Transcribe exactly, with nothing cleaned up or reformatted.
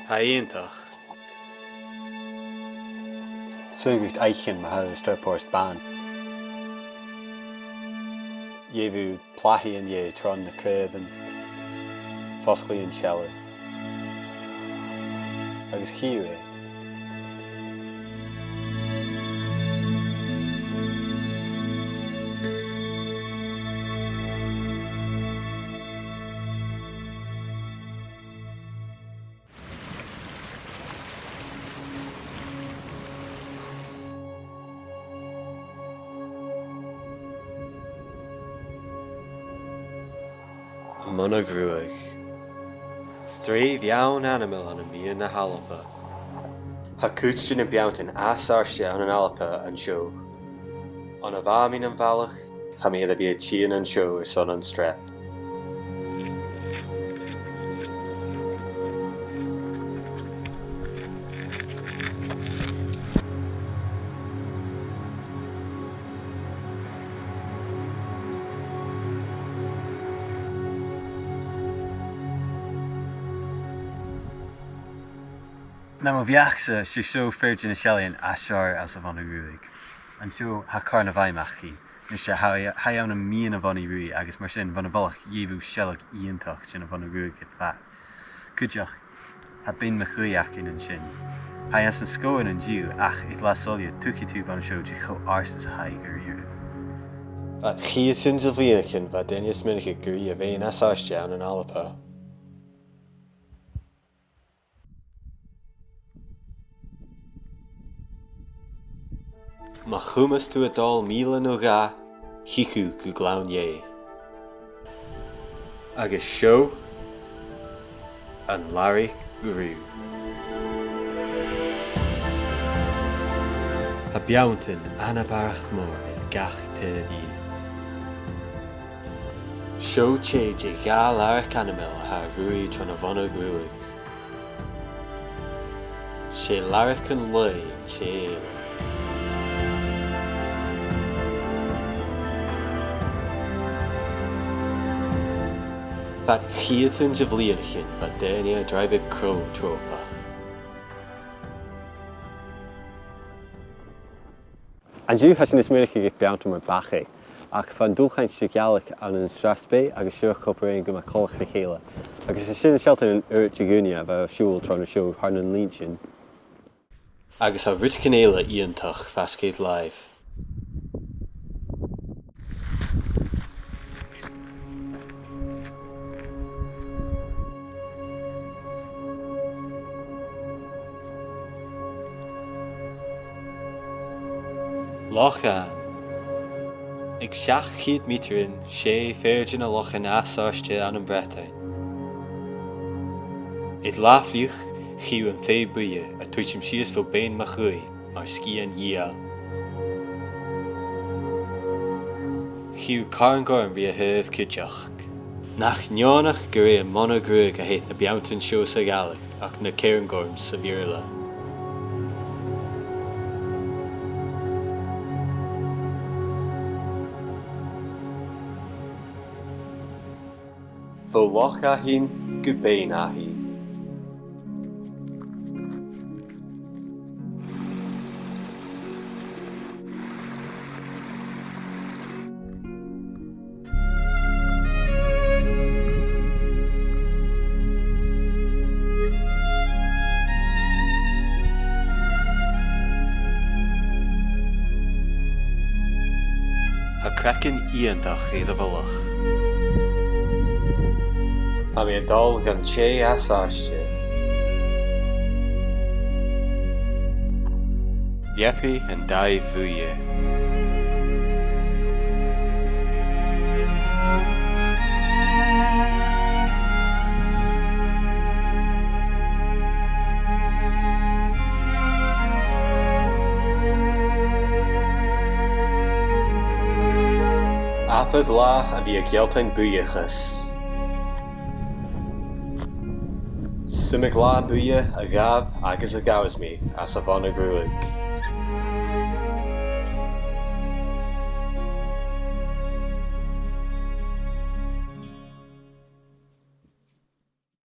Tha e iongantach. Smaoinich air oidhche ma tha thu a' strap ort bàn. Gheibh thu plaighean dheth tron na craobhan, fosgladh an sealladh. Agus chì thu e. Am Bona Gruaidh. 'S e sreath bheann ainmeil ann am meadhan na h-Alba. Tha cuid de na beanntan as àirde ann an Alba an seo. On a bha mi nam bhalach, tha mi air a bhith a' tighinn an seo airson an strap. Nam bheachd-sa, 's e seo fear de na seallaidhean as fheàrr anns a' Bhona Gruaidh. An seo tha Carn a' Bhaimh aca. Nise, tha, tha e ann am meadhan a' Bhona Gruaidh agus mar sin, bhon a' bhalach, gheibh thu sealladh iongantach de na Bona Gruaidh air fad. Cuideachd, tha Beinn MacAoidh againn an sin. Tha e anns an sgoil an-diugh, ach air latha soilleir, tuigidh tu bhon seo dè cho àrd 's a tha e gu h-àraidh. Fad cheudan de bhliadhnaichean, bha daoine a' smaoineachadh gur e a' bheinn as àirde ann an Alba. Ma chumas tu a' dol mìle no dhà, thig thu gu Gleann Dè. Agus seo an Lairig Ghruaidh. Tha beanntan anabarrach mòr air gach taobh dhith. Seo tè de dhà lairig ainmeil a tha a' ruith tron a' Bhona Gruaidh. 'S e Lairig an Laoigh an tè eile. Fad cheudan de bhliadhnaichean, bha daoine a' draibheadh crodh tromhpa. An-diugh, tha sinn a' smaoineachadh air beanntan mar Bachaigh, ach bha an dualchainnt de Ghàidhlig ann an Strathspey agus seo ag obair air gu math coltach ri chèile, agus tha sin a' sealltainn an oiread de dhaoine a bha a' siubhal tron an seo thar nan linntean. Agus tha rudeigin eile iongantach faisg air làimh. Loch Ann. Aig seachd ceud meatairean, 's e fear de na lochan as àirde ann am Breatainn. Air latha fliuch, chì thu am Fèidh Buidhe a' tuiteam sìos bho Bheinn MacAoidh mar sgian dhìcheall. Chì thu Carn Gorm ri a thaobh cuideachd. Nach neònach gur e am Bona Gruaidh a th' aig na beanntan seo sa Ghàidhlig ach na Cairngorms sa Bheurla. Bho Loch Athain gu Beinn Athain. Tha craiceann iongantach air a' mhullach. Tha mi a' dol dhan tè as àirde. Leabaidh an Taigh Bhuidhe. Abair latha a bhith a' gealltainn buidheachas. 'S iomadh latha buidhe a ghabh agus a ghabhas mi anns a' Bhona Ghruaidh.